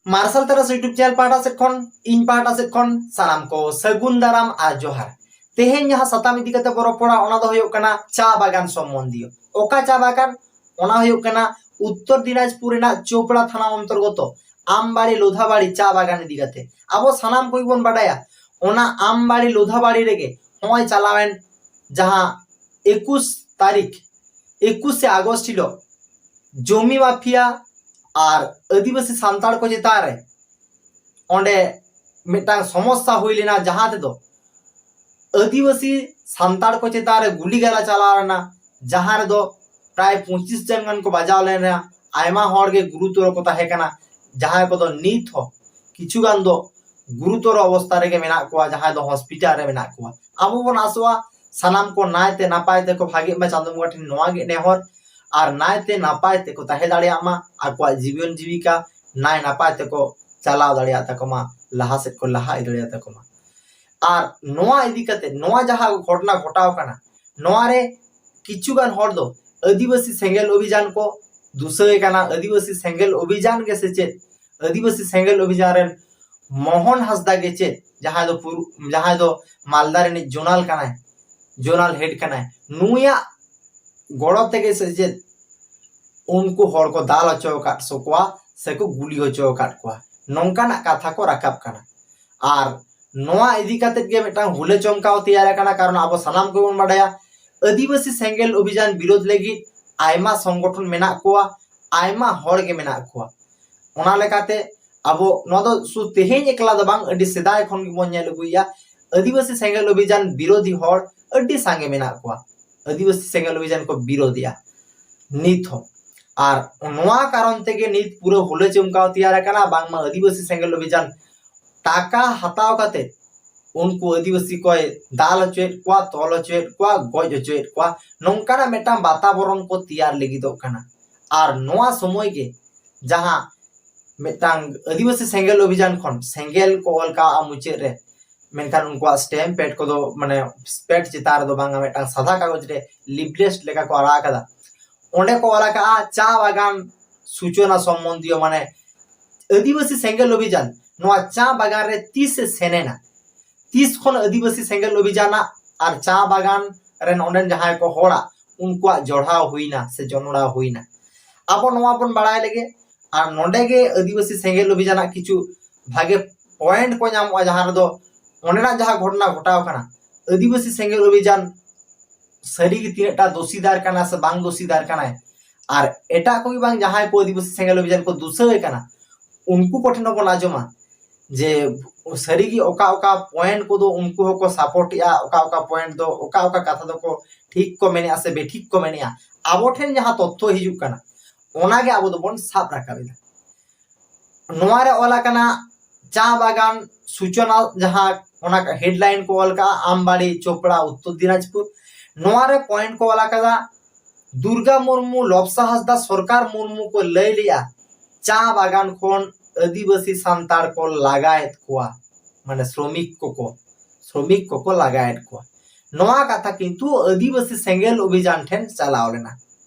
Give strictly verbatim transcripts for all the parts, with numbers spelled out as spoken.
ᱢᱟᱨᱥᱟᱞ ᱛᱟᱨᱟᱥ YouTube channel ᱯᱟᱦᱴᱟ ᱥᱮᱫ ᱠᱷᱚᱱ, ᱤᱧ ᱯᱟᱦᱴᱟ ᱥᱮᱫ ᱠᱷᱚᱱ ᱥᱟᱱᱟᱢ ᱠᱚ ᱥᱟᱹᱜᱩᱱ ᱫᱟᱨᱟᱢ ᱟᱨ ᱡᱚᱦᱟᱨ᱾ ᱛᱮᱦᱮᱧ ᱡᱟᱦᱟᱸ ᱥᱟᱛᱟᱢ ᱤᱫᱤ ᱠᱟᱛᱮ ᱵᱚ ᱨᱚᱯᱚᱲᱟ, ᱚᱱᱟ ᱫᱚ ᱦᱩᱭᱩᱜ ᱠᱟᱱᱟ ᱪᱟ ᱵᱟᱜᱟᱱ ᱥᱚᱢᱵᱚᱱᱫᱷᱤᱭᱚ᱾ ᱚᱠᱟ ᱪᱟ ᱵᱟᱜᱟᱱ? ᱚᱱᱟ ᱦᱩᱭᱩᱜ ᱠᱟᱱᱟ ᱩᱛᱛᱚᱨ ᱫᱤᱱᱟᱡᱽᱯᱩᱨ ᱨᱮᱱᱟᱜ ᱪᱳᱯᱲᱟ ᱛᱷᱟᱱᱟ ᱚᱱᱛᱚᱨᱜᱚᱛᱚ ᱟᱢᱵᱟᱲᱤ ᱞᱳᱫᱷᱟᱵᱟᱲᱤ ᱪᱟ ᱵᱟᱜᱟᱱ ᱤᱫᱤ ᱠᱟᱛᱮ᱾ ᱟᱵᱚ ᱥᱟᱱᱟᱢ ᱠᱚᱜᱮ ᱵᱚᱱ ᱵᱟᱰᱟᱭᱟ, ᱚᱱᱟ ᱟᱢᱵᱟᱲᱤ ᱞᱳᱫᱷᱟᱵᱟᱲᱤ ᱨᱮᱜᱮ ᱱᱚᱜᱼᱚᱭ ᱪᱟᱞᱟᱣᱮᱱ ᱡᱟᱦᱟᱸ ᱮᱠᱩᱥ ᱛᱟᱹᱨᱤᱠᱷ, ᱮᱠᱩᱥᱮ ᱟᱜᱚᱥᱴ ᱦᱤᱞᱳᱜ ᱡᱚᱢᱤ ᱢᱟᱯᱷᱤᱭᱟ ᱟᱨ ᱟᱹᱫᱤᱵᱟᱹᱥᱤ ᱥᱟᱱᱛᱟᱲ ᱠᱚ ᱪᱮᱛᱟᱱ ᱨᱮ ᱚᱸᱰᱮ ᱢᱤᱫᱴᱟᱝ ᱥᱚᱢᱚᱥᱥᱟ ᱦᱩᱭ ᱞᱮᱱᱟ, ᱡᱟᱦᱟᱸ ᱛᱮᱫᱚ ᱟᱹᱫᱤᱵᱟᱹᱥᱤ ᱥᱟᱱᱛᱟᱲ ᱠᱚ ᱪᱮᱛᱟᱱ ᱨᱮ ᱜᱩᱞᱤ ᱜᱟᱞᱟ ᱪᱟᱞᱟᱣ ᱞᱮᱱᱟ, ᱡᱟᱦᱟᱸ ᱨᱮᱫᱚ ᱯᱨᱟᱭ ᱯᱚᱸᱪᱤᱥ ᱡᱚᱱ ᱜᱟᱱ ᱠᱚ ᱵᱟᱡᱟᱣ ᱞᱮᱱᱟ᱾ ᱟᱭᱢᱟ ᱦᱚᱲ ᱜᱮ ᱜᱩᱨᱩᱛᱚᱨ ᱠᱚ ᱛᱟᱦᱮᱸ ᱠᱟᱱᱟ, ᱡᱟᱦᱟᱸᱭ ᱠᱚᱫᱚ ᱱᱤᱛ ᱦᱚᱸ ᱠᱤᱪᱷᱩ ᱜᱟᱱ ᱫᱚ ᱜᱩᱨᱩᱛᱚᱨ ᱚᱵᱚᱥᱛᱟ ᱨᱮᱜᱮ ᱢᱮᱱᱟᱜ ᱠᱚᱣᱟ, ᱡᱟᱦᱟᱸᱭ ᱫᱚ ᱦᱚᱥᱯᱤᱴᱟᱞ ᱨᱮ ᱢᱮᱱᱟᱜ ᱠᱚᱣᱟ᱾ ᱟᱵᱚ ᱵᱚᱱ ᱟᱥᱚᱜᱼᱟ ᱥᱟᱱᱟᱢ ᱠᱚ ᱱᱟᱭᱛᱮ ᱱᱟᱯᱟᱭ ᱛᱮᱠᱚ ᱵᱷᱟᱜᱮᱜ ᱢᱟ, ᱪᱟᱸᱫᱳ ᱵᱚᱸᱜᱟ ᱴᱷᱮᱱ ᱱᱚᱣᱟ ᱜᱮ ᱱᱮᱦᱚᱨ, ᱟᱨ ᱱᱟᱭᱛᱮ ᱱᱟᱯᱟᱭ ᱛᱮᱠᱚ ᱛᱟᱦᱮᱸ ᱫᱟᱲᱮᱭᱟᱜ ᱢᱟ, ᱟᱠᱚᱣᱟᱜ ᱡᱤᱵᱚᱱ ᱡᱤᱵᱤᱠᱟ ᱱᱟᱭ ᱱᱟᱯᱟᱭ ᱛᱮᱠᱚ ᱪᱟᱞᱟᱣ ᱫᱟᱲᱮᱭᱟᱜ ᱛᱟᱠᱚ ᱢᱟ, ᱞᱟᱦᱟ ᱥᱮᱫ ᱠᱚ ᱞᱟᱦᱟ ᱤᱫᱤ ᱫᱟᱲᱮᱭᱟᱜ ᱛᱟᱠᱚ ᱢᱟ᱾ ᱟᱨ ᱱᱚᱣᱟ ᱤᱫᱤ ᱠᱟᱛᱮ, ᱱᱚᱣᱟ ᱡᱟᱦᱟᱸ ᱜᱷᱚᱴᱚᱱᱟ ᱜᱷᱚᱴᱟᱣ ᱠᱟᱱᱟ, ᱱᱚᱣᱟ ᱨᱮ ᱠᱤᱪᱷᱩ ᱜᱟᱱ ᱦᱚᱲ ᱫᱚ ᱟᱹᱫᱤᱵᱟᱹᱥᱤ ᱥᱮᱸᱜᱮᱞ ᱚᱵᱷᱤᱡᱟᱱ ᱠᱚ ᱫᱩᱥᱟᱹᱭᱮ ᱠᱟᱱᱟ᱾ ᱟᱹᱫᱤᱵᱟᱹᱥᱤ ᱥᱮᱸᱜᱮᱞ ᱚᱵᱷᱤᱡᱟᱱ ᱜᱮ ᱥᱮ ᱪᱮᱫ? ᱟᱹᱫᱤᱵᱟᱹᱥᱤ ᱥᱮᱸᱜᱮᱞ ᱚᱵᱷᱤᱡᱟᱱ ᱨᱮᱱ ᱢᱳᱦᱚᱱ ᱦᱟᱸᱥᱫᱟ ᱜᱮ ᱪᱮᱫ, ᱡᱟᱦᱟᱸᱭ ᱫᱚ ᱯᱩᱨᱩ-, ᱡᱟᱦᱟᱸᱭ ᱫᱚ ᱢᱟᱞᱫᱟ ᱨᱤᱱᱤᱡ ᱡᱳᱱᱟᱞ ᱠᱟᱱᱟᱭ, ᱡᱳᱱᱟᱞ ᱦᱮᱰ ᱠᱟᱱᱟᱭ, ᱱᱩᱭᱟᱜ ᱜᱚᱲᱚ ᱛᱮᱜᱮ ᱥᱮ ᱪᱮᱫ ᱩᱱᱠᱩ ᱦᱚᱲ ᱠᱚ ᱫᱟᱞ ᱦᱚᱪᱚ ᱟᱠᱟᱫ ᱥᱚ ᱠᱚᱣᱟ ᱥᱮᱠᱚ ᱜᱩᱞᱤ ᱦᱚᱪᱚ ᱟᱠᱟᱫ ᱠᱚᱣᱟ, ᱱᱚᱝᱠᱟᱱᱟᱜ ᱠᱟᱛᱷᱟ ᱠᱚ ᱨᱟᱠᱟᱵ ᱠᱟᱱᱟ᱾ ᱟᱨ ᱱᱚᱣᱟ ᱤᱫᱤ ᱠᱟᱛᱮᱫ ᱜᱮ ᱢᱤᱫᱴᱟᱝ ᱦᱩᱞᱟᱹ ᱪᱚᱢᱠᱟᱣ ᱛᱮᱭᱟᱨ ᱟᱠᱟᱱᱟ, ᱠᱟᱨᱚᱱ ᱟᱵᱚ ᱥᱟᱱᱟᱢ ᱠᱚᱵᱚᱱ ᱵᱟᱰᱟᱭᱟ ᱟᱹᱫᱤᱵᱟᱹᱥᱤ ᱥᱮᱸᱜᱮᱞ ᱚᱵᱷᱤᱡᱟᱱ ᱵᱤᱨᱳᱫᱷ ᱞᱟᱹᱜᱤᱫ ᱟᱭᱢᱟ ᱥᱚᱝᱜᱚᱴᱷᱚᱱ ᱢᱮᱱᱟᱜ ᱠᱚᱣᱟ, ᱟᱭᱢᱟ ᱦᱚᱲ ᱜᱮ ᱢᱮᱱᱟᱜ ᱠᱚᱣᱟ᱾ ᱚᱱᱟ ᱞᱮᱠᱟᱛᱮ ᱟᱵᱚ ᱱᱚᱣᱟ ᱫᱚ ᱥᱩᱫᱷᱩ ᱛᱮᱦᱮᱧ ᱮᱠᱞᱟ ᱫᱚ ᱵᱟᱝ, ᱟᱹᱰᱤ ᱥᱮᱫᱟᱭ ᱠᱷᱚᱱ ᱜᱮᱵᱚᱱ ᱧᱮᱞ ᱟᱹᱜᱩᱭᱮᱫᱟ᱾ ᱟᱹᱫᱤᱵᱟᱹᱥᱤ ᱥᱮᱸᱜᱮᱞ ᱚᱵᱷᱤᱡᱟᱱ ᱵᱤᱨᱳᱫᱷᱤ ᱦᱚᱲ ᱟᱹᱰᱤ ᱥᱟᱸᱜᱮ ᱢᱮᱱᱟᱜ ᱠᱚᱣᱟ, ᱟᱹᱫᱤᱵᱟᱹᱥᱤ ᱥᱮᱸᱜᱮᱞ ᱚᱵᱷᱤᱡᱟᱱ ᱠᱚ ᱵᱤᱨᱳᱫᱷᱮᱜᱼᱟ ᱱᱤᱛ ᱦᱚᱸ᱾ ᱟᱨ ᱱᱚᱣᱟ ᱠᱟᱨᱚᱱ ᱛᱮᱜᱮ ᱱᱤᱛ ᱯᱩᱨᱟᱹ ᱦᱩᱞᱟᱹ ᱪᱚᱢᱠᱟᱣ ᱛᱮᱭᱟᱨ ᱟᱠᱟᱱᱟ, ᱵᱟᱝᱢᱟ ᱟᱹᱫᱤᱵᱟᱹᱥᱤ ᱥᱮᱸᱜᱮᱞ ᱚᱵᱷᱤᱡᱟᱱ ᱴᱟᱠᱟ ᱦᱟᱛᱟᱣ ᱠᱟᱛᱮ ᱩᱱᱠᱩ ᱟᱹᱫᱤᱵᱟᱹᱥᱤ ᱠᱚᱭ ᱫᱟᱞ ᱦᱚᱪᱚᱭᱮᱫ ᱠᱚᱣᱟ, ᱛᱚᱞ ᱦᱚᱪᱚᱭᱮᱫ ᱠᱚᱣᱟ, ᱜᱚᱡ ᱦᱚᱪᱚᱭᱮᱫ ᱠᱚᱣᱟ, ᱱᱚᱝᱠᱟᱱᱟᱜ ᱢᱤᱫᱴᱟᱝ ᱵᱟᱛᱟᱵᱚᱨᱚᱱ ᱠᱚ ᱛᱮᱭᱟᱨ ᱞᱟᱹᱜᱤᱫᱚᱜ ᱠᱟᱱᱟ᱾ ᱟᱨ ᱱᱚᱣᱟ ᱥᱚᱢᱚᱭ ᱜᱮ ᱡᱟᱦᱟᱸ ᱢᱤᱫᱴᱟᱝ ᱟᱹᱫᱤᱵᱟᱹᱥᱤ ᱥᱮᱸᱜᱮᱞ ᱚᱵᱷᱤᱡᱟᱱ ᱠᱷᱚᱱ ᱥᱮᱸᱜᱮᱞ ᱠᱚ ᱚᱞ ᱠᱟᱜᱼᱟ ᱢᱩᱪᱟᱹᱫ ᱨᱮ, ᱢᱮᱱᱠᱷᱟᱱ ᱩᱱᱠᱩᱣᱟᱜ ᱥᱴᱮᱢᱯ ᱯᱮᱰ ᱠᱚᱫᱚ, ᱢᱟᱱᱮ, ᱯᱮᱰ ᱪᱮᱛᱟᱱ ᱨᱮᱫᱚ ᱵᱟᱝᱟ, ᱢᱤᱫᱴᱟᱝ ᱥᱟᱫᱟ ᱠᱟᱜᱚᱡᱽ ᱨᱮ ᱞᱤᱯᱞᱮᱴ ᱞᱮᱠᱟ ᱠᱚ ᱟᱲᱟᱜ ᱟᱠᱟᱫᱟ᱾ ᱚᱸᱰᱮ ᱠᱚ ᱚᱞ ᱟᱠᱟᱜᱼᱟ ᱪᱟ ᱵᱟᱜᱟᱱ ᱥᱩᱪᱚᱱᱟ ᱥᱚᱢᱵᱚᱱᱫᱷᱤᱭᱚ, ᱢᱟᱱᱮ ᱟᱹᱫᱤᱵᱟᱹᱥᱤ ᱥᱮᱸᱜᱮᱞ ᱚᱵᱷᱤᱡᱟᱱ ᱱᱚᱣᱟ ᱪᱟ ᱵᱟᱜᱟᱱ ᱨᱮ ᱛᱤᱥ ᱮ ᱥᱮᱱ ᱮᱱᱟ? ᱛᱤᱥ ᱠᱷᱚᱱ ᱟᱹᱫᱤᱵᱟᱹᱥᱤ ᱥᱮᱸᱜᱮᱞ ᱚᱵᱷᱤᱡᱟᱱᱟᱜ ᱟᱨ ᱪᱟ ᱵᱟᱜᱟᱱ ᱨᱮᱱ ᱚᱸᱰᱮᱱ ᱡᱟᱦᱟᱸᱭ ᱠᱚ ᱦᱚᱲᱟᱜ ᱩᱱᱠᱩᱣᱟᱜ ᱡᱚᱲᱟᱣ ᱦᱩᱭᱱᱟ ᱥᱮ ᱡᱚᱱᱚᱲᱟᱣ ᱦᱩᱭᱱᱟ? ᱟᱵᱚ ᱱᱚᱣᱟ ᱵᱚᱱ ᱵᱟᱲᱟᱭ ᱞᱮᱜᱮ᱾ ᱟᱨ ᱱᱚᱰᱮ ᱜᱮ ᱟᱹᱫᱤᱵᱟᱹᱥᱤ ᱥᱮᱸᱜᱮᱞ ᱚᱵᱷᱤᱡᱟᱱᱟᱜ ᱠᱤᱪᱷᱩ ᱵᱷᱟᱜᱮ ᱯᱚᱭᱮᱱᱴ ᱠᱚ ᱧᱟᱢᱚᱜᱼᱟ, ᱡᱟᱦᱟᱸ ᱨᱮᱫᱚ ᱚᱸᱰᱮᱱᱟᱜ ᱡᱟᱦᱟᱸ ᱜᱷᱚᱴᱚᱱᱟ ᱜᱷᱚᱴᱟᱣ ᱠᱟᱱᱟ, ᱟᱹᱫᱤᱵᱟᱹᱥᱤ ᱥᱮᱸᱜᱮᱞ ᱚᱵᱷᱤᱡᱟᱱ ᱥᱟᱹᱨᱤᱜᱮ ᱛᱤᱱᱟᱹᱜ ᱴᱟ ᱫᱳᱥᱤᱫᱟᱨ ᱠᱟᱱᱟ ᱥᱮ ᱵᱟᱝ ᱫᱳᱥᱤᱫᱟᱨ ᱠᱟᱱᱟᱭ, ᱟᱨ ᱮᱴᱟᱜ ᱠᱚᱜᱮ ᱵᱟᱝ ᱡᱟᱦᱟᱸᱭ ᱠᱚ ᱟᱹᱫᱤᱵᱟᱹᱥᱤ ᱥᱮᱸᱜᱮᱞ ᱚᱵᱷᱤᱡᱟᱱ ᱠᱚ ᱫᱩᱥᱟᱹᱣᱮ ᱠᱟᱱᱟ, ᱩᱱᱠᱩ ᱠᱚᱴᱷᱮᱱ ᱦᱚᱸᱵᱚᱱ ᱟᱸᱡᱚᱢᱟ ᱡᱮ ᱥᱟᱹᱨᱤᱜᱮ ᱚᱠᱟ ᱚᱠᱟ ᱯᱚᱭᱮᱱᱴ ᱠᱚᱫᱚ ᱩᱱᱠᱩ ᱦᱚᱸᱠᱚ ᱥᱟᱯᱳᱨᱴᱮᱜᱼᱟ, ᱚᱠᱟ ᱚᱠᱟ ᱯᱚᱭᱮᱱᱴ ᱫᱚ ᱚᱠᱟ ᱚᱠᱟ ᱠᱟᱛᱷᱟ ᱫᱚᱠᱚ ᱴᱷᱤᱠ ᱠᱚ ᱢᱮᱱᱮᱜᱼᱟ ᱥᱮ ᱵᱮᱴᱷᱤᱠ ᱠᱚ ᱢᱮᱱᱮᱜᱼᱟ᱾ ᱟᱵᱚ ᱴᱷᱮᱱ ᱡᱟᱦᱟᱸ ᱛᱚᱛᱛᱷᱚ ᱦᱤᱡᱩᱜ ᱠᱟᱱᱟ, ᱚᱱᱟᱜᱮ ᱟᱵᱚ ᱫᱚᱵᱚᱱ ᱥᱟᱵ ᱨᱟᱠᱟᱵ ᱮᱫᱟ᱾ ᱱᱚᱣᱟ ᱨᱮ ᱚᱞ ᱟᱠᱟᱱᱟ ᱪᱟ ᱵᱟᱜᱟᱱ ᱥᱩᱪᱚᱱᱟ, ᱡᱟᱦᱟᱸ ᱚᱱᱟ ᱦᱮᱰᱞᱟᱭᱤᱱ ᱠᱚ ᱚᱞ ᱠᱟᱜᱼᱟ, ᱟᱢᱵᱟᱲᱤ ᱪᱳᱯᱲᱟ, ᱩᱛᱛᱚᱨ ᱫᱤᱱᱟᱡᱽᱯᱩᱨ᱾ ᱱᱚᱣᱟ ᱨᱮ ᱯᱚᱭᱮᱱᱴ ᱠᱚ ᱚᱞ ᱟᱠᱟᱫᱟ, ᱫᱩᱨᱜᱟ ᱢᱩᱨᱢᱩ, ᱞᱚᱵᱥᱟ ᱦᱟᱸᱥᱫᱟ, ᱥᱚᱨᱠᱟᱨ ᱢᱩᱨᱢᱩ ᱠᱚ ᱞᱟᱹᱭ ᱞᱮᱜᱼᱟ, ᱪᱟ ᱵᱟᱜᱟᱱ ᱠᱷᱚᱱ ᱟᱹᱫᱤᱵᱟᱹᱥᱤ ᱥᱟᱱᱛᱟᱲ ᱠᱚ ᱞᱟᱜᱟᱭᱮᱫ ᱠᱚᱣᱟ, ᱢᱟᱱᱮ ᱥᱨᱚᱢᱤᱠ ᱠᱚᱠᱚ, ᱥᱨᱚᱢᱤᱠ ᱠᱚᱠᱚ ᱞᱟᱜᱟᱭᱮᱫ ᱠᱚᱣᱟ᱾ ᱱᱚᱣᱟ ᱠᱟᱛᱷᱟ ᱠᱤᱱᱛᱩ ᱟᱹᱫᱤᱵᱟᱹᱥᱤ ᱥᱮᱸᱜᱮᱞ ᱚᱵᱷᱤᱡᱟᱱ ᱴᱷᱮᱱ ᱪᱟᱞᱟᱣ ᱞᱮᱱᱟ᱾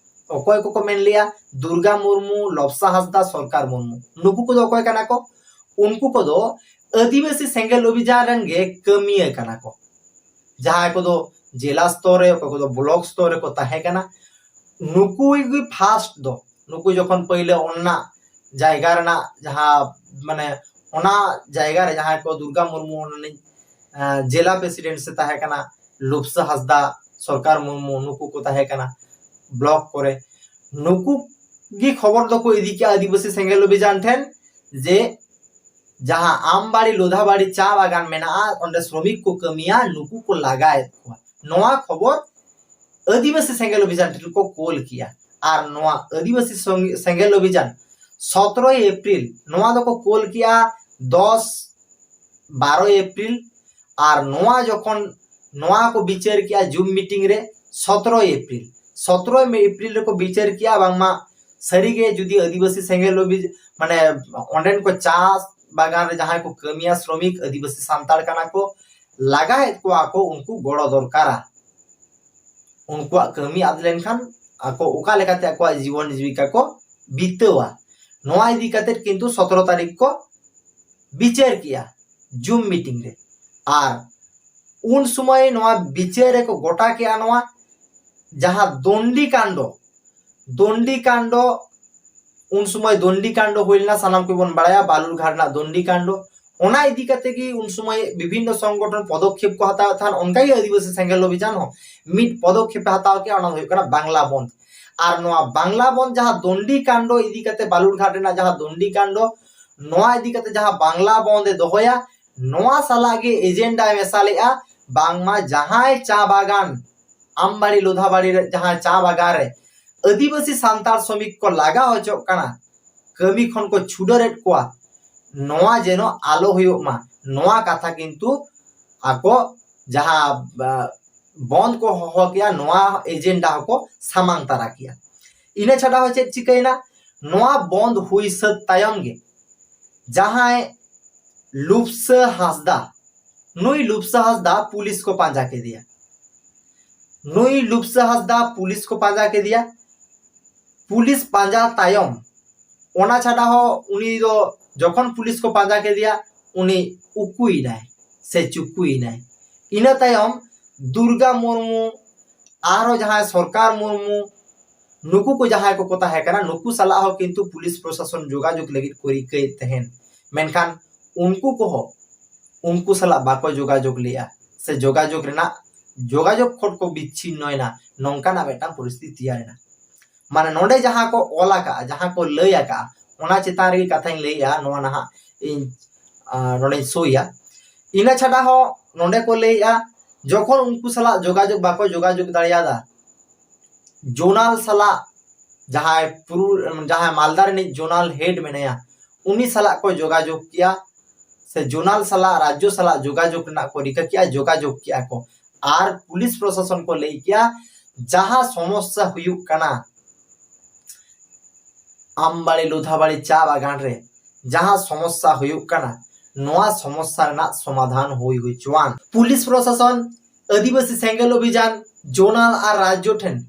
ᱚᱠᱚᱭ ᱠᱚᱠᱚ ᱢᱮᱱ ᱞᱮᱜᱼᱟ? ᱫᱩᱨᱜᱟ ᱢᱩᱨᱢᱩ, ᱞᱚᱵᱥᱟ ᱦᱟᱸᱥᱫᱟ, ᱥᱚᱨᱠᱟᱨ ᱢᱩᱨᱢᱩ᱾ ᱱᱩᱠᱩ ᱠᱚᱫᱚ ᱚᱠᱚᱭ ᱠᱟᱱᱟ ᱠᱚ? ᱩᱱᱠᱩ ᱠᱚᱫᱚ ᱟᱹᱫᱤᱵᱟᱹᱥᱤ ᱥᱮᱸᱜᱮᱞ ᱚᱵᱷᱤᱡᱟᱱ ᱨᱮᱱ ᱜᱮ ᱠᱟᱹᱢᱤᱭᱟᱹ ᱠᱟᱱᱟ ᱠᱚ, ᱡᱟᱦᱟᱸᱭ ᱠᱚᱫᱚ ᱡᱮᱞᱟ ᱥᱛᱚᱨ ᱨᱮ, ᱚᱠᱚᱭ ᱠᱚᱫᱚ ᱵᱞᱚᱠ ᱥᱛᱚᱨ ᱨᱮᱠᱚ ᱛᱟᱦᱮᱸ ᱠᱟᱱᱟ᱾ ᱱᱩᱠᱩ ᱜᱮ ᱯᱷᱟᱥᱴ ᱫᱚ, ᱱᱩᱠᱩ ᱡᱚᱠᱷᱚᱱ ᱯᱟᱹᱭᱞᱟᱹ ᱚᱱᱟ ᱡᱟᱭᱜᱟ ᱨᱮᱱᱟᱜ ᱡᱟᱦᱟᱸ, ᱢᱟᱱᱮ, ᱚᱱᱟ ᱡᱟᱭᱜᱟ ᱨᱮ ᱡᱟᱦᱟᱸᱭ ᱠᱚ ᱫᱩᱨᱜᱟ ᱢᱩᱨᱢᱩ ᱚᱱᱟ ᱨᱤᱱᱤᱡ, ᱟᱸ, ᱡᱮᱞᱟ ᱯᱨᱮᱥᱤᱰᱮᱱᱴ ᱥᱮ ᱛᱟᱦᱮᱸ ᱠᱟᱱᱟ, ᱞᱩᱯᱥᱟ ᱦᱟᱸᱥᱫᱟ, ᱥᱚᱨᱠᱟᱨ ᱢᱩᱨᱢᱩ, ᱱᱩᱠᱩ ᱠᱚ ᱛᱟᱦᱮᱸ ᱠᱟᱱᱟ ᱵᱞᱚᱠ ᱠᱚᱨᱮ᱾ ᱱᱩᱠᱩ ᱜᱮ ᱠᱷᱚᱵᱚᱨ ᱫᱚᱠᱚ ᱤᱫᱤ ᱠᱮᱜᱼᱟ ᱟᱹᱫᱤᱵᱟᱹᱥᱤ ᱥᱮᱸᱜᱮᱞ ᱚᱵᱷᱤᱡᱟᱱ ᱴᱷᱮᱱ ᱡᱮ ᱡᱟᱦᱟᱸ ᱟᱢᱵᱟᱲᱤ ᱞᱳᱫᱷᱟᱵᱟᱲᱤ ᱪᱟ ᱵᱟᱜᱟᱱ ᱢᱮᱱᱟᱜᱼᱟ, ᱚᱸᱰᱮ ᱥᱨᱚᱢᱤᱠ ᱠᱚ ᱠᱟᱹᱢᱤᱭᱟ, ᱱᱩᱠᱩ ᱠᱚ ᱞᱟᱜᱟᱭᱮᱫ ᱠᱚᱣᱟ᱾ ᱱᱚᱣᱟ ᱠᱷᱚᱵᱚᱨ ᱟᱹᱫᱤᱵᱟᱹᱥᱤ ᱥᱮᱸᱜᱮᱞ ᱚᱵᱷᱤᱡᱟᱱ ᱴᱷᱮᱱ ᱠᱚ ᱠᱳᱞ ᱠᱮᱜᱼᱟ᱾ ᱟᱨ ᱱᱚᱣᱟ ᱟᱹᱫᱤᱵᱟᱹᱥᱤ ᱥᱚᱝ-, ᱥᱮᱸᱜᱮᱞ ᱚᱵᱷᱤᱡᱟᱱ ᱥᱚᱛᱨᱚᱭ ᱮᱯᱨᱤᱞ, ᱱᱚᱣᱟ ᱫᱚᱠᱚ ᱠᱳᱞ ᱠᱮᱜᱼᱟ ᱫᱚᱥ, ᱵᱟᱨᱚᱭ ᱮᱯᱨᱤᱞ᱾ ᱟᱨ ᱱᱚᱣᱟ ᱡᱚᱠᱷᱚᱱ ᱱᱚᱣᱟ ᱠᱚ ᱵᱤᱪᱟᱹᱨ ᱠᱮᱜᱼᱟ ᱡᱩᱢ ᱢᱤᱴᱤᱝ ᱨᱮ ᱥᱚᱛᱨᱚᱭ ᱮᱯᱨᱤᱞ, ᱥᱚᱛᱨᱚᱭ ᱮᱯᱨᱤᱞ ᱨᱮᱠᱚ ᱵᱤᱪᱟᱹᱨ ᱠᱮᱜᱼᱟ ᱵᱟᱝᱢᱟ ᱥᱟᱹᱨᱤᱜᱮ ᱡᱩᱫᱤ ᱟᱹᱫᱤᱵᱟᱹᱥᱤ ᱥᱮᱸᱜᱮᱞ ᱚᱵᱷᱤ-, ᱢᱟᱱᱮ ᱚᱸᱰᱮᱱ ᱠᱚ ᱪᱟ ᱵᱟᱜᱟᱱ ᱨᱮ ᱡᱟᱦᱟᱸᱭ ᱠᱚ ᱠᱟᱹᱢᱤᱭᱟ ᱥᱨᱚᱢᱤᱠ ᱟᱹᱫᱤᱵᱟᱹᱥᱤ ᱥᱟᱱᱛᱟᱲ ᱠᱟᱱᱟ ᱠᱚ, ᱞᱟᱜᱟᱭᱮᱫ ᱠᱚᱣᱟ ᱠᱚ, ᱩᱱᱠᱩ ᱜᱚᱲᱚ ᱫᱚᱨᱠᱟᱨᱟ᱾ ᱩᱱᱠᱩᱣᱟᱜ ᱠᱟᱹᱢᱤ ᱟᱫ ᱞᱮᱱᱠᱷᱟᱱ ᱟᱠᱚ ᱚᱠᱟ ᱞᱮᱠᱟᱛᱮ ᱟᱠᱚᱣᱟᱜ ᱡᱤᱵᱚᱱ ᱡᱤᱵᱤᱠᱟ ᱠᱚ ᱵᱤᱛᱟᱹᱣᱟ? ᱱᱚᱣᱟ ᱤᱫᱤ ᱠᱟᱛᱮ ᱠᱤᱱᱛᱩ ᱥᱚᱛᱨᱚ ᱛᱟᱹᱨᱤᱠᱷ ᱠᱚ ᱵᱤᱪᱟᱹᱨ ᱠᱮᱜᱼᱟ ᱡᱩᱢ ᱢᱤᱴᱤᱝ ᱨᱮ᱾ ᱟᱨ ᱩᱱ ᱥᱚᱢᱚᱭ ᱱᱚᱣᱟ ᱵᱤᱪᱟᱹᱨ ᱨᱮᱠᱚ ᱜᱚᱴᱟ ᱠᱮᱜᱼᱟ ᱱᱚᱣᱟ ᱡᱟᱦᱟᱸ ᱫᱚᱱᱰᱤ ᱠᱟᱱᱰᱚ, ᱫᱚᱱᱰᱤ ᱠᱟᱱᱰᱚ, ᱩᱱ ᱥᱚᱢᱚᱭ ᱫᱚᱱᱰᱤ ᱠᱟᱱᱰᱚ ᱦᱩᱭ ᱞᱮᱱᱟ, ᱥᱟᱱᱟᱢ ᱠᱚᱵᱚᱱ ᱵᱟᱲᱟᱭᱟ ᱵᱟᱞᱩᱨᱜᱷᱟᱴ ᱨᱮᱱᱟᱜ ᱫᱚᱱᱰᱤ ᱠᱟᱱᱰᱚ᱾ ᱚᱱᱟ ᱤᱫᱤ ᱠᱟᱛᱮ ᱜᱮ ᱩᱱ ᱥᱚᱢᱚᱭ ᱵᱤᱵᱷᱤᱱᱱᱚ ᱥᱚᱝᱜᱚᱴᱷᱚᱱ ᱯᱚᱫᱚᱠᱷᱮᱯ ᱠᱚ ᱦᱟᱛᱟᱣᱮᱫ ᱛᱟᱦᱮᱸᱱ, ᱚᱱᱠᱟᱜᱮ ᱟᱹᱫᱤᱵᱟᱹᱥᱤ ᱥᱮᱸᱜᱮᱞ ᱚᱵᱷᱤᱡᱟᱱ ᱦᱚᱸ ᱢᱤᱫ ᱯᱚᱫᱚᱠᱷᱮᱯ ᱮ ᱦᱟᱛᱟᱣ ᱠᱮᱜᱼᱟ, ᱚᱱᱟ ᱫᱚ ᱦᱩᱭᱩᱜ ᱠᱟᱱᱟ ᱵᱟᱝᱞᱟ ᱵᱚᱱᱫᱷ᱾ ᱟᱨ ᱱᱚᱣᱟ ᱵᱟᱝᱞᱟ ᱵᱚᱱᱫᱷ ᱡᱟᱦᱟᱸ ᱫᱚᱱᱰᱤ ᱠᱟᱱᱰᱚ ᱤᱫᱤ ᱠᱟᱛᱮ ᱵᱟᱞᱩᱨᱜᱷᱟᱴ ᱨᱮᱱᱟᱜ ᱡᱟᱦᱟᱸ ᱫᱚᱱᱰᱤ ᱠᱟᱱᱰᱚ, ᱱᱚᱣᱟ ᱤᱫᱤ ᱠᱟᱛᱮ ᱡᱟᱦᱟᱸ ᱵᱟᱝᱞᱟ ᱵᱚᱱᱫᱷ ᱮ ᱫᱚᱦᱚᱭᱟ, ᱱᱚᱣᱟ ᱥᱟᱞᱟᱜ ᱜᱮ ᱮᱡᱮᱱᱰᱟᱭ ᱢᱮᱥᱟ ᱞᱮᱜᱼᱟ, ᱵᱟᱝᱢᱟ ᱡᱟᱦᱟᱸᱭ ᱪᱟ ᱵᱟᱜᱟᱱ ᱟᱢᱵᱟᱲᱤ ᱞᱳᱫᱷᱟᱵᱟᱲᱤ ᱨᱮ ᱡᱟᱦᱟᱸ ᱪᱟ ᱵᱟᱜᱟᱱ ᱨᱮ ᱟᱹᱫᱤᱵᱟᱹᱥᱤ ᱥᱟᱱᱛᱟᱲ ᱥᱨᱚᱢᱤᱠ ᱠᱚ ᱞᱟᱜᱟ ᱦᱚᱪᱚᱜ ᱠᱟᱱᱟ, ᱠᱟᱹᱢᱤ ᱠᱷᱚᱱ ᱠᱚ ᱪᱷᱩᱰᱟᱹᱨᱮᱫ ᱠᱚᱣᱟ, ᱱᱚᱣᱟ ᱡᱮᱱᱚ ᱟᱞᱚ ᱦᱩᱭᱩᱜ ᱢᱟ, ᱱᱚᱣᱟ ᱠᱟᱛᱷᱟ ᱠᱤᱱᱛᱩ ᱟᱠᱚ ᱡᱟᱦᱟᱸ, ᱟ, ᱵᱚᱱᱫ ᱠᱚ ᱦᱚᱦᱚ ᱠᱮᱜᱼᱟ, ᱱᱚᱣᱟ ᱮᱡᱮᱱᱰᱟ ᱦᱚᱸᱠᱚ ᱥᱟᱢᱟᱝ ᱛᱟᱨᱟ ᱠᱮᱜᱼᱟ᱾ ᱤᱱᱟᱹ ᱪᱷᱟᱰᱟ ᱦᱚᱸ ᱪᱮᱫ ᱪᱤᱠᱟᱹᱭᱮᱱᱟ? ᱱᱚᱣᱟ ᱵᱚᱱᱫ ᱦᱩᱭ ᱥᱟᱹᱛ ᱛᱟᱭᱚᱢ ᱜᱮ ᱡᱟᱦᱟᱸᱭ ᱞᱩᱯᱥᱟᱹ ᱦᱟᱸᱥᱫᱟ, ᱱᱩᱭ ᱞᱩᱯᱥᱟᱹ ᱦᱟᱸᱥᱫᱟ ᱯᱩᱞᱤᱥ ᱠᱚ ᱯᱟᱸᱡᱟ ᱠᱮᱫᱮᱭᱟ᱾ ᱱᱩᱭ ᱞᱩᱯᱥᱟᱹ ᱦᱟᱸᱥᱫᱟ ᱯᱩᱞᱤᱥ ᱠᱚ ᱯᱟᱸᱡᱟ ᱠᱮᱫᱮᱭᱟ᱾ ᱯᱩᱞᱤᱥ ᱯᱟᱸᱡᱟ ᱛᱟᱭᱚᱢ, ᱚᱱᱟ ᱪᱷᱟᱰᱟ ᱦᱚᱸ ᱩᱱᱤ ᱫᱚ ᱡᱚᱠᱷᱚᱱ ᱯᱩᱞᱤᱥ ᱠᱚ ᱯᱟᱸᱡᱟ ᱠᱮᱫᱮᱭᱟ, ᱩᱱᱤ ᱩᱠᱩᱭᱮᱱᱟᱭ ᱥᱮ ᱪᱩᱠᱩᱭᱮᱱᱟᱭ᱾ ᱤᱱᱟᱹ ᱛᱟᱭᱚᱢ ᱫᱩᱨᱜᱟ ᱢᱩᱨᱢᱩ, ᱟᱨᱦᱚᱸ ᱡᱟᱦᱟᱸᱭ ᱥᱚᱨᱠᱟᱨ ᱢᱩᱨᱢᱩ, ᱱᱩᱠᱩ ᱠᱚ ᱡᱟᱦᱟᱸᱭ ᱠᱚᱠᱚ ᱛᱟᱦᱮᱸ ᱠᱟᱱᱟ, ᱱᱩᱠᱩ ᱥᱟᱞᱟᱜ ᱦᱚᱸ ᱠᱤᱱᱛᱩ ᱯᱩᱞᱤᱥ ᱯᱨᱚᱥᱟᱥᱚᱱ ᱡᱳᱜᱟᱡᱳᱜᱽ ᱞᱟᱹᱜᱤᱫ ᱠᱚ ᱨᱤᱠᱟᱹᱭᱮᱫ ᱛᱟᱦᱮᱸᱱ᱾ ᱢᱮᱱᱠᱷᱟᱱ ᱩᱱᱠᱩ ᱠᱚᱦᱚᱸ ᱩᱱᱠᱩ ᱥᱟᱞᱟᱜ ᱵᱟᱠᱚ ᱡᱳᱜᱟᱡᱳᱜᱽ ᱞᱮᱜᱼᱟ, ᱥᱮ ᱡᱳᱜᱟᱡᱳᱜᱽ ᱨᱮᱱᱟᱜ, ᱡᱳᱜᱟᱡᱳᱜᱽ ᱠᱷᱚᱱ ᱠᱚ ᱵᱤᱪᱷᱤᱱᱱᱚᱭᱮᱱᱟ᱾ ᱱᱚᱝᱠᱟᱱᱟᱜ ᱢᱤᱫᱴᱟᱝ ᱯᱚᱨᱤᱥᱛᱷᱤᱛᱤ ᱛᱮᱭᱟᱨᱮᱱᱟ᱾ ᱢᱟᱱᱮ ᱱᱚᱰᱮ ᱡᱟᱦᱟᱸ ᱠᱚ ᱚᱞ ᱟᱠᱟᱜᱼᱟ, ᱡᱟᱦᱟᱸ ᱠᱚ ᱞᱟᱹᱭ ᱟᱠᱟᱜᱼᱟ, ᱚᱱᱟ ᱪᱮᱛᱟᱱ ᱨᱮᱜᱮ ᱠᱟᱛᱷᱟᱧ ᱞᱟᱹᱭᱮᱜᱼᱟ, ᱱᱚᱣᱟ ᱱᱟᱦᱟᱜ ᱤᱧ, ᱟ, ᱱᱚᱰᱮᱧ ᱥᱳᱭᱟ᱾ ᱤᱱᱟᱹ ᱪᱷᱟᱰᱟ ᱦᱚᱸ ᱱᱚᱰᱮ ᱠᱚ ᱞᱟᱹᱭᱮᱜᱼᱟ, ᱡᱚᱠᱷᱚᱱ ᱩᱱᱠᱩ ᱥᱟᱞᱟᱜ ᱡᱳᱜᱟᱡᱳᱜᱽ ᱵᱟᱠᱚ ᱡᱳᱜᱟᱡᱳᱜᱽ ᱫᱟᱲᱮᱭᱟᱫᱟ, ᱡᱳᱱᱟᱞ ᱥᱟᱞᱟᱜ ᱡᱟᱦᱟᱸᱭ ᱯᱩᱨᱩ-, ᱡᱟᱦᱟᱸᱭ ᱢᱟᱞᱫᱟ ᱨᱤᱱᱤᱡ ᱡᱳᱱᱟᱞ ᱦᱮᱰ ᱢᱮᱱᱟᱭᱟ, ᱩᱱᱤ ᱥᱟᱞᱟᱜ ᱠᱚ ᱡᱳᱜᱟᱡᱳᱜᱽ ᱠᱮᱜᱼᱟ, ᱥᱮ ᱡᱳᱱᱟᱞ ᱥᱟᱞᱟᱜ ᱨᱟᱡᱽᱡᱚ ᱥᱟᱞᱟᱜ ᱡᱳᱜᱟᱡᱳᱜᱽ ᱨᱮᱱᱟᱜ ᱠᱚ ᱨᱤᱠᱟᱹ ᱠᱮᱜᱼᱟ, ᱡᱳᱜᱟᱡᱳᱜᱽ ᱠᱮᱜᱼᱟ ᱠᱚ᱾ ᱟᱨ ᱯᱩᱞᱤᱥ ᱯᱨᱚᱥᱟᱥᱚᱱ ᱠᱚ ᱞᱟᱹᱭ ᱠᱮᱜᱼᱟ, ᱡᱟᱦᱟᱸ ᱥᱚᱢᱚᱥᱥᱟ ᱦᱩᱭᱩᱜ ᱠᱟᱱᱟ ᱟᱢᱵᱟᱲᱤ ᱞᱩᱫᱷᱟᱵᱟᱲᱤ ᱪᱟ ᱵᱟᱜᱟᱱ ᱨᱮ, ᱡᱟᱦᱟᱸ ᱥᱚᱢᱚᱥᱥᱟ ᱦᱩᱭᱩᱜ ᱠᱟᱱᱟ, ᱱᱚᱣᱟ ᱥᱚᱢᱚᱥᱥᱟ ᱨᱮᱱᱟᱜ ᱥᱚᱢᱟᱫᱷᱟᱱ ᱦᱩᱭ ᱦᱚᱪᱚᱣᱟᱱ᱾ ᱯᱩᱞᱤᱥ ᱯᱨᱚᱥᱟᱥᱚᱱ ᱟᱹᱫᱤᱵᱟᱹᱥᱤ ᱥᱮᱸᱜᱮᱞ ᱚᱵᱷᱤᱡᱟᱱ ᱡᱳᱱᱟᱞ ᱟᱨ ᱨᱟᱡᱽᱡᱚ ᱴᱷᱮᱱ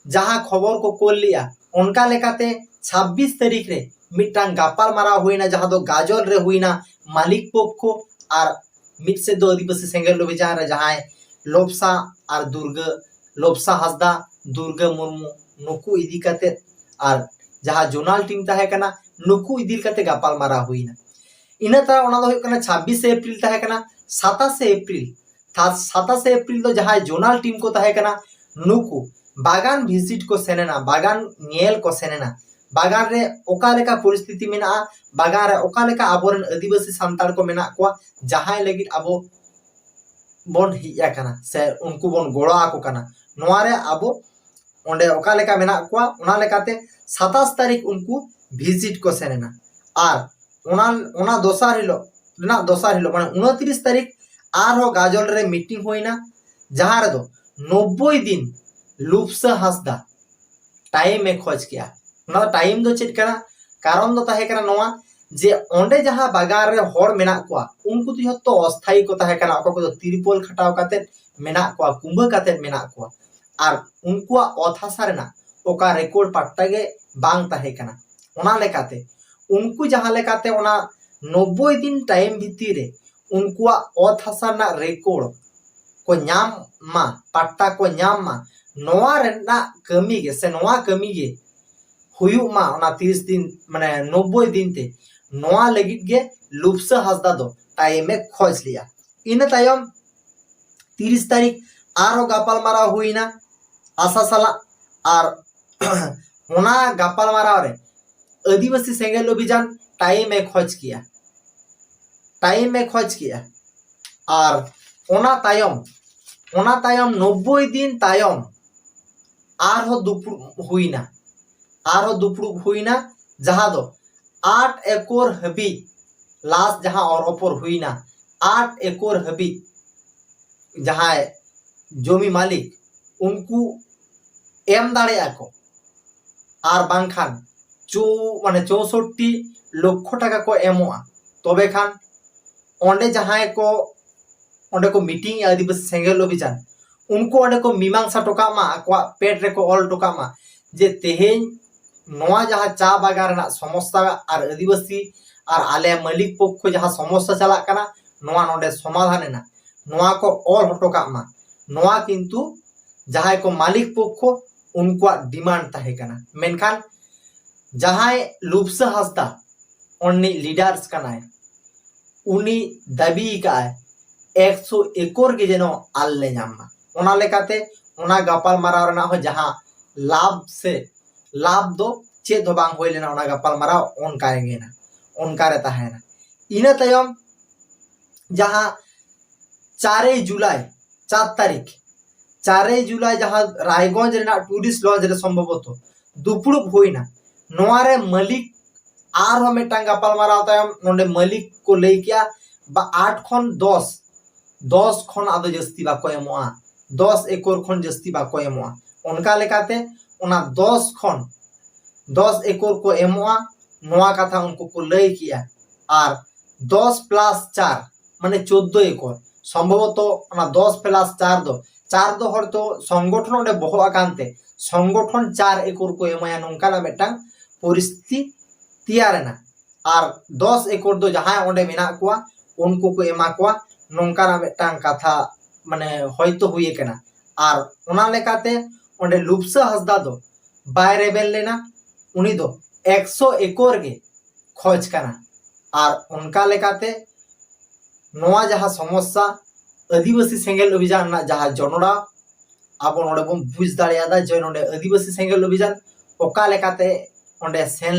ᱡᱟᱦᱟᱸ ᱠᱷᱚᱵᱚᱨ ᱠᱚ ᱠᱳᱞ ᱞᱮᱜᱼᱟ, ᱚᱱᱠᱟ ᱞᱮᱠᱟᱛᱮ ᱪᱷᱟᱵᱵᱤᱥ ᱛᱟᱹᱨᱤᱠᱷ ᱨᱮ ᱢᱤᱫᱴᱟᱝ ᱜᱟᱯᱟᱞ ᱢᱟᱨᱟᱣ ᱦᱩᱭᱱᱟ, ᱡᱟᱦᱟᱸ ᱫᱚ ᱜᱟᱡᱚᱞ ᱨᱮ ᱦᱩᱭᱱᱟ ᱢᱟᱹᱞᱤᱠ ᱯᱚᱠᱠᱷᱚ ᱟᱨ ᱢᱤᱫ ᱥᱮᱫ ᱫᱚ ᱟᱹᱫᱤᱵᱟᱹᱥᱤ ᱥᱮᱸᱜᱮᱞ ᱚᱵᱷᱤᱡᱟᱱ ᱨᱮ ᱡᱟᱦᱟᱸᱭ ᱞᱚᱵᱥᱟ ᱟᱨ ᱫᱩᱨᱜᱟᱹ, ᱞᱚᱵᱥᱟ ᱦᱟᱸᱥᱫᱟ, ᱫᱩᱨᱜᱟᱹ ᱢᱩᱨᱢᱩ, ᱱᱩᱠᱩ ᱤᱫᱤ ᱠᱟᱛᱮ ᱟᱨ ᱡᱟᱦᱟᱸ ᱡᱳᱱᱟᱞ ᱴᱤᱢ ᱛᱟᱦᱮᱸ ᱠᱟᱱᱟ, ᱱᱩᱠᱩ ᱤᱫᱤ ᱠᱟᱛᱮ ᱜᱟᱯᱟᱞ ᱢᱟᱨᱟᱣ ᱦᱩᱭᱱᱟ᱾ ᱤᱱᱟᱹ ᱛᱟᱭᱚᱢ ᱚᱱᱟ ᱫᱚ ᱦᱩᱭᱩᱜ ᱠᱟᱱᱟ ᱪᱷᱟᱵᱵᱤᱥᱮ ᱮᱯᱨᱤᱞ ᱛᱟᱦᱮᱸ ᱠᱟᱱᱟ᱾ ᱥᱟᱛᱟᱥᱮ ᱮᱯᱨᱤᱞ, ᱛᱷᱟ-, ᱥᱟᱛᱟᱥᱮ ᱮᱯᱨᱤᱞ ᱫᱚ ᱡᱟᱦᱟᱸᱭ ᱡᱳᱱᱟᱞ ᱴᱤᱢ ᱠᱚ ᱛᱟᱦᱮᱸ ᱠᱟᱱᱟ, ᱱᱩᱠᱩ ᱵᱟᱜᱟᱱ ᱵᱷᱤᱡᱤᱴ ᱠᱚ ᱥᱮᱱ ᱮᱱᱟ, ᱵᱟᱜᱟᱱ ᱧᱮᱞ ᱠᱚ ᱥᱮᱱ ᱮᱱᱟ᱾ ᱵᱟᱜᱟᱱ ᱨᱮ ᱚᱠᱟ ᱞᱮᱠᱟ ᱯᱚᱨᱤᱥᱛᱷᱤᱛᱤ ᱢᱮᱱᱟᱜᱼᱟ, ᱵᱟᱜᱟᱱ ᱨᱮ ᱚᱠᱟ ᱞᱮᱠᱟ ᱟᱵᱚᱨᱮᱱ ᱟᱹᱫᱤᱵᱟᱹᱥᱤ ᱥᱟᱱᱛᱟᱲ ᱠᱚ ᱢᱮᱱᱟᱜ ᱠᱚᱣᱟ, ᱡᱟᱦᱟᱸᱭ ᱞᱟᱹᱜᱤᱫ ᱟᱵᱚ ᱵᱚᱱ ᱦᱮᱡ ᱟᱠᱟᱱᱟ ᱥᱮ ᱩᱱᱠᱩ ᱵᱚᱱ ᱜᱚᱲᱚ ᱟᱠᱚ ᱠᱟᱱᱟ, ᱱᱚᱣᱟ ᱨᱮ ᱟᱵᱚ ᱚᱸᱰᱮ ᱚᱠᱟ ᱞᱮᱠᱟ ᱢᱮᱱᱟᱜ ᱠᱚᱣᱟ, ᱚᱱᱟ ᱞᱮᱠᱟᱛᱮ ᱥᱟᱛᱟᱥ ᱛᱟᱹᱨᱤᱠᱷ ᱩᱱᱠᱩ ᱵᱷᱤᱡᱤᱴ ᱠᱚ ᱥᱮᱱ ᱮᱱᱟ᱾ ᱟᱨ ᱚᱱᱟ, ᱚᱱᱟ ᱫᱚᱥᱟᱨ ᱦᱤᱞᱳᱜ ᱨᱮᱱᱟᱜ ᱫᱚᱥᱟᱨ ᱦᱤᱞᱳᱜ, ᱢᱟᱱᱮ ᱩᱱᱛᱤᱨᱤᱥ ᱛᱟᱹᱨᱤᱠᱷ, ᱟᱨᱦᱚᱸ ᱜᱟᱡᱚᱞ ᱨᱮ ᱢᱤᱴᱤᱝ ᱦᱩᱭᱱᱟ, ᱡᱟᱦᱟᱸ ᱨᱮᱫᱚ ᱱᱚᱵᱵᱳᱭ ᱫᱤᱱ ᱞᱩᱯᱥᱟᱹ ᱦᱟᱸᱥᱫᱟ ᱴᱟᱭᱤᱢ ᱮ ᱠᱷᱚᱡᱽ ᱠᱮᱜᱼᱟ᱾ ᱚᱱᱟ ᱫᱚ ᱴᱟᱭᱤᱢ ᱫᱚ ᱪᱮᱫ ᱠᱟᱱᱟ? ᱠᱟᱨᱚᱱ ᱫᱚ ᱛᱟᱦᱮᱸ ᱠᱟᱱᱟ ᱱᱚᱣᱟ, ᱡᱮ ᱚᱸᱰᱮ ᱡᱟᱦᱟᱸ ᱵᱟᱜᱟᱱ ᱨᱮ ᱦᱚᱲ ᱢᱮᱱᱟᱜ ᱠᱚᱣᱟ, ᱩᱱᱠᱩ ᱫᱚ ᱡᱷᱚᱛᱚ ᱚᱥᱛᱷᱟᱭᱤ ᱠᱚ ᱛᱟᱦᱮᱸ ᱠᱟᱱᱟ, ᱚᱠᱚᱭ ᱠᱚᱫᱚ ᱛᱤᱨᱯᱚᱞ ᱠᱷᱟᱴᱟᱣ ᱠᱟᱛᱮᱫ ᱢᱮᱱᱟᱜ ᱠᱚᱣᱟ, ᱠᱩᱸᱵᱟᱹ ᱠᱟᱛᱮᱫ ᱢᱮᱱᱟᱜ ᱠᱚᱣᱟ᱾ ᱟᱨ ᱩᱱᱠᱩᱣᱟᱜ ᱚᱛ ᱦᱟᱥᱟ ᱨᱮᱱᱟᱜ ᱚᱠᱟ ᱨᱮᱠᱚᱨᱰ ᱯᱟᱴᱴᱟ ᱜᱮ ᱵᱟᱝ ᱛᱟᱦᱮᱸ ᱠᱟᱱᱟ᱾ ᱚᱱᱟ ᱞᱮᱠᱟᱛᱮ ᱩᱱᱠᱩ ᱡᱟᱦᱟᱸ ᱞᱮᱠᱟᱛᱮ ᱚᱱᱟ ᱱᱚᱵᱵᱳᱭ ᱫᱤᱱ ᱴᱟᱭᱤᱢ ᱵᱷᱤᱛᱤᱨ ᱨᱮ ᱩᱱᱠᱩᱣᱟᱜ ᱚᱛ ᱦᱟᱥᱟ ᱨᱮᱱᱟᱜ ᱨᱮᱠᱚᱨᱰ ᱠᱚ ᱧᱟᱢ ᱢᱟ, ᱯᱟᱴᱴᱟ ᱠᱚ ᱧᱟᱢ ᱢᱟ, ᱱᱚᱣᱟ ᱨᱮᱱᱟᱜ ᱠᱟᱹᱢᱤ ᱜᱮ ᱥᱮ ᱱᱚᱣᱟ ᱠᱟᱹᱢᱤ ᱜᱮ ᱦᱩᱭᱩᱜ ᱢᱟ, ᱚᱱᱟ ᱛᱤᱨᱤᱥ ᱫᱤᱱ, ᱢᱟᱱᱮ ᱱᱚᱵᱵᱳᱭ ᱫᱤᱱ ᱛᱮ, ᱱᱚᱣᱟ ᱞᱟᱹᱜᱤᱫ ᱜᱮ ᱞᱩᱯᱥᱟᱹ ᱦᱟᱸᱥᱫᱟ ᱫᱚ ᱴᱟᱭᱤᱢ ᱮ ᱠᱷᱚᱡᱽ ᱞᱮᱜᱼᱟ᱾ ᱤᱱᱟᱹ ᱛᱟᱭᱚᱢ ᱛᱤᱨᱤᱥ ᱛᱟᱹᱨᱤᱠᱷ ᱟᱨᱦᱚᱸ ᱜᱟᱯᱟᱞ ᱢᱟᱨᱟᱣ ᱦᱩᱭᱱᱟ ᱟᱥᱟ ᱥᱟᱞᱟᱜ, ᱟᱨ ᱚᱱᱟ ᱜᱟᱯᱟᱞ ᱢᱟᱨᱟᱣ ᱨᱮ ᱟᱹᱫᱤᱵᱟᱹᱥᱤ ᱥᱮᱸᱜᱮᱞ ᱚᱵᱷᱤᱡᱟᱱ ᱴᱟᱭᱤᱢ ᱮ ᱠᱷᱚᱡᱽ ᱠᱮᱜᱼᱟ, ᱴᱟᱭᱤᱢ ᱮ ᱠᱷᱚᱡᱽ ᱠᱮᱜᱼᱟ᱾ ᱟᱨ ᱚᱱᱟ ᱛᱟᱭᱚᱢ, ᱚᱱᱟ ᱛᱟᱭᱚᱢ ᱱᱚᱵᱵᱳᱭ ᱫᱤᱱ ᱛᱟᱭᱚᱢ ᱟᱨᱦᱚᱸ ᱫᱩᱯᱲᱩᱵ ᱦᱩᱭᱱᱟ, ᱟᱨᱦᱚᱸ ᱫᱩᱯᱲᱩᱵ ᱦᱩᱭᱱᱟ, ᱡᱟᱦᱟᱸ ᱫᱚ ᱟᱴ ᱮᱠᱚᱨ ᱦᱟᱹᱵᱤᱡ ᱞᱟᱥ ᱡᱟᱦᱟᱸ ᱚᱨ ᱚᱯᱚᱨ ᱦᱩᱭᱱᱟ, ᱟᱴ ᱮᱠᱚᱨ ᱦᱟᱹᱵᱤᱡ ᱡᱟᱦᱟᱸᱭ ᱡᱚᱢᱤ ᱢᱟᱹᱞᱤᱠ ᱩᱱᱠᱩ ᱮᱢ ᱫᱟᱲᱮᱭᱟᱜᱼᱟ ᱠᱚ, ᱟᱨ ᱵᱟᱝᱠᱷᱟᱱ ᱪᱳ-, ᱢᱟᱱᱮ ᱪᱳᱥᱳᱴᱴᱤ ᱞᱚᱠᱠᱷᱚ ᱴᱟᱠᱟ ᱠᱚ ᱮᱢᱚᱜᱼᱟ᱾ ᱛᱚᱵᱮ ᱠᱷᱟᱱ ᱚᱸᱰᱮ ᱡᱟᱦᱟᱸᱭ ᱠᱚ, ᱚᱸᱰᱮ ᱠᱚ ᱢᱤᱴᱤᱝ ᱮᱜᱼᱟ ᱟᱹᱫᱤᱵᱟᱹᱥᱤ ᱥᱮᱸᱜᱮᱞ ᱚᱵᱷᱤᱡᱟᱱ, ᱩᱱᱠᱩ ᱚᱸᱰᱮ ᱠᱚ ᱢᱤᱢᱟᱝᱥᱟ ᱦᱚᱴᱚ ᱠᱟᱜ ᱢᱟ, ᱟᱠᱚᱣᱟᱜ ᱯᱮᱰ ᱨᱮᱠᱚ ᱚᱞ ᱦᱚᱴᱚ ᱠᱟᱜ ᱢᱟ ᱡᱮ ᱛᱮᱦᱮᱧ ᱱᱚᱣᱟ ᱡᱟᱦᱟᱸ ᱪᱟ ᱵᱟᱜᱟᱱ ᱨᱮᱱᱟᱜ ᱥᱚᱢᱚᱥᱥᱟ ᱟᱨ ᱟᱹᱫᱤᱵᱟᱹᱥᱤ ᱟᱨ ᱟᱞᱮ ᱢᱟᱹᱞᱤᱠ ᱯᱚᱠᱠᱷᱚ ᱡᱟᱦᱟᱸ ᱥᱚᱢᱚᱥᱥᱟ ᱪᱟᱞᱟᱜ ᱠᱟᱱᱟ, ᱱᱚᱣᱟ ᱱᱚᱰᱮ ᱥᱚᱢᱟᱫᱷᱟᱱ ᱮᱱᱟ, ᱱᱚᱣᱟ ᱠᱚ ᱚᱞ ᱦᱚᱴᱚ ᱠᱟᱜ ᱢᱟ, ᱱᱚᱣᱟ ᱠᱤᱱᱛᱩ ᱡᱟᱦᱟᱸᱭ ᱠᱚ ᱢᱟᱹᱞᱤᱠ ᱯᱚᱠᱠᱷᱚ ᱩᱱᱠᱩᱣᱟᱜ ᱰᱤᱢᱟᱱᱰ ᱛᱟᱦᱮᱸ ᱠᱟᱱᱟ᱾ ᱢᱮᱱᱠᱷᱟᱱ ᱡᱟᱦᱟᱸᱭ ᱞᱩᱯᱥᱟᱹ ᱦᱟᱸᱥᱫᱟ ᱩᱱᱤ ᱞᱤᱰᱟᱨᱥ ᱠᱟᱱᱟᱭ, ᱩᱱᱤ ᱫᱟᱹᱵᱤ ᱟᱠᱟᱫᱼᱟᱭ ᱮᱠᱥᱚ ᱮᱠᱚᱨ ᱜᱮ ᱡᱮᱱᱚ ᱟᱞ ᱞᱮ ᱧᱟᱢ ᱢᱟ᱾ ᱚᱱᱟ ᱞᱮᱠᱟᱛᱮ ᱚᱱᱟ ᱜᱟᱯᱟᱞ ᱢᱟᱨᱟᱣ ᱨᱮᱱᱟᱜ ᱦᱚᱸ ᱡᱟᱦᱟᱸ ᱞᱟᱵᱷ ᱥᱮ ᱞᱟᱵᱷ ᱫᱚ ᱪᱮᱫ ᱦᱚᱸ ᱵᱟᱝ ᱦᱩᱭ ᱞᱮᱱᱟ᱾ ᱚᱱᱟ ᱜᱟᱯᱟᱞ ᱢᱟᱨᱟᱣ ᱚᱱᱠᱟ ᱨᱮᱜᱮ ᱦᱮᱱᱟ, ᱚᱱᱠᱟ ᱨᱮ ᱛᱟᱦᱮᱸᱭᱮᱱᱟ᱾ ᱤᱱᱟᱹ ᱛᱟᱭᱚᱢ ᱡᱟᱦᱟᱸ ᱪᱟᱨᱮᱭ ᱡᱩᱞᱟᱭ, ᱪᱟᱨ ᱛᱟᱹᱨᱤᱠᱷ, ᱪᱟᱨᱮᱭ ᱡᱩᱞᱟᱭ ᱡᱟᱦᱟᱸ ᱨᱟᱭᱜᱚᱸᱡᱽ ᱨᱮᱱᱟᱜ ᱴᱩᱨᱤᱥᱴ ᱞᱚᱡᱽ ᱨᱮ ᱥᱚᱢᱵᱷᱚᱵᱚᱛᱚ ᱫᱩᱯᱲᱩᱵ ᱦᱩᱭᱱᱟ, ᱱᱚᱣᱟ ᱨᱮ ᱢᱟᱹᱞᱤᱠ ᱟᱨᱦᱚᱸ ᱢᱤᱫᱴᱟᱝ ᱜᱟᱯᱟᱞ ᱢᱟᱨᱟᱣ ᱛᱟᱭᱚᱢ ᱱᱚᱰᱮ ᱢᱟᱹᱞᱤᱠ ᱠᱚ ᱞᱟᱹᱭ ᱠᱮᱜᱼᱟ ᱵᱟ ᱟᱴ ᱠᱷᱚᱱ ᱫᱚᱥ, ᱫᱚᱥ ᱠᱷᱚᱱ ᱟᱫᱚ ᱡᱟᱹᱥᱛᱤ ᱵᱟᱠᱚ ᱮᱢᱚᱜᱼᱟ, ᱫᱚᱥ ᱮᱠᱚᱨ ᱠᱷᱚᱱ ᱡᱟᱹᱥᱛᱤ ᱵᱟᱠᱚ ᱮᱢᱚᱜᱼᱟ᱾ ᱚᱱᱠᱟ ᱞᱮᱠᱟᱛᱮ ᱚᱱᱟ ᱫᱚᱥ ᱠᱷᱚᱱ, ᱫᱚᱥ ᱮᱠᱚᱨ ᱠᱚ ᱮᱢᱚᱜᱼᱟ, ᱱᱚᱣᱟ ᱠᱟᱛᱷᱟ ᱩᱱᱠᱩ ᱠᱚ ᱞᱟᱹᱭ ᱠᱮᱜᱼᱟ᱾ ᱟᱨ ᱫᱚᱥ ᱯᱞᱟᱥ ᱪᱟᱨ ᱢᱟᱱᱮ ᱪᱳᱫᱽᱫᱳ ᱮᱠᱚᱨ, ᱥᱚᱢᱵᱷᱚᱵᱚᱛᱚ ᱚᱱᱟ ᱫᱚᱥ ᱯᱞᱟᱥ ᱪᱟᱨ ᱫᱚ, ᱪᱟᱨ ᱫᱚ ᱦᱚᱭᱛᱚ ᱥᱚᱝᱜᱚᱴᱷᱚᱱ ᱚᱸᱰᱮ ᱵᱚᱦᱚᱜ ᱟᱠᱟᱱ ᱛᱮ ᱥᱚᱝᱜᱚᱴᱷᱚᱱ ᱪᱟᱨ ᱮᱠᱚᱨ ᱠᱚ ᱮᱢᱟᱭᱟ, ᱱᱚᱝᱠᱟᱱᱟᱜ ᱢᱤᱫᱴᱟᱝ ᱯᱚᱨᱤᱥᱛᱷᱤᱛᱤ ᱛᱮᱭᱟᱨ ᱮᱱᱟ᱾ ᱟᱨ ᱫᱚᱥ ᱮᱠᱚᱨ ᱫᱚ ᱡᱟᱦᱟᱸᱭ ᱚᱸᱰᱮ ᱢᱮᱱᱟᱜ ᱠᱚᱣᱟ ᱩᱱᱠᱩ ᱠᱚ ᱮᱢᱟ ᱠᱚᱣᱟ, ᱱᱚᱝᱠᱟᱱᱟᱜ ᱢᱤᱫᱴᱟᱝ ᱠᱟᱛᱷᱟ ᱢᱟᱱᱮ ᱦᱚᱭᱛᱚ ᱦᱩᱭ ᱟᱠᱟᱱᱟ᱾ ᱟᱨ ᱚᱱᱟ ᱞᱮᱠᱟᱛᱮ ᱚᱸᱰᱮ ᱞᱩᱯᱥᱟᱹ ᱦᱟᱸᱥᱫᱟ ᱫᱚ ᱵᱟᱭ ᱨᱮᱵᱮᱱ ᱞᱮᱱᱟ, ᱩᱱᱤ ᱫᱚ ᱮᱠᱥᱚ ᱮᱠᱚᱨ ᱜᱮ ᱠᱷᱚᱡᱽ ᱠᱟᱱᱟ᱾ ᱟᱨ ᱚᱱᱠᱟ ᱞᱮᱠᱟᱛᱮ ᱱᱚᱣᱟ ᱡᱟᱦᱟᱸ ᱥᱚᱢᱚᱥᱥᱟ, ᱟᱹᱫᱤᱵᱟᱹᱥᱤ ᱥᱮᱸᱜᱮᱞ ᱚᱵᱷᱤᱡᱟᱱ ᱨᱮᱱᱟᱜ ᱡᱟᱦᱟᱸ ᱡᱚᱱᱚᱲᱟᱣ, ᱟᱵᱚ ᱱᱚᱰᱮ ᱵᱚᱱ ᱵᱩᱡᱽ ᱫᱟᱲᱮᱭᱟᱫᱟ ᱡᱮ ᱱᱚᱰᱮ ᱟᱹᱫᱤᱵᱟᱹᱥᱤ ᱥᱮᱸᱜᱮᱞ ᱚᱵᱷᱤᱡᱟᱱ ᱚᱠᱟ ᱞᱮᱠᱟᱛᱮ ᱚᱸᱰᱮ ᱥᱮᱱ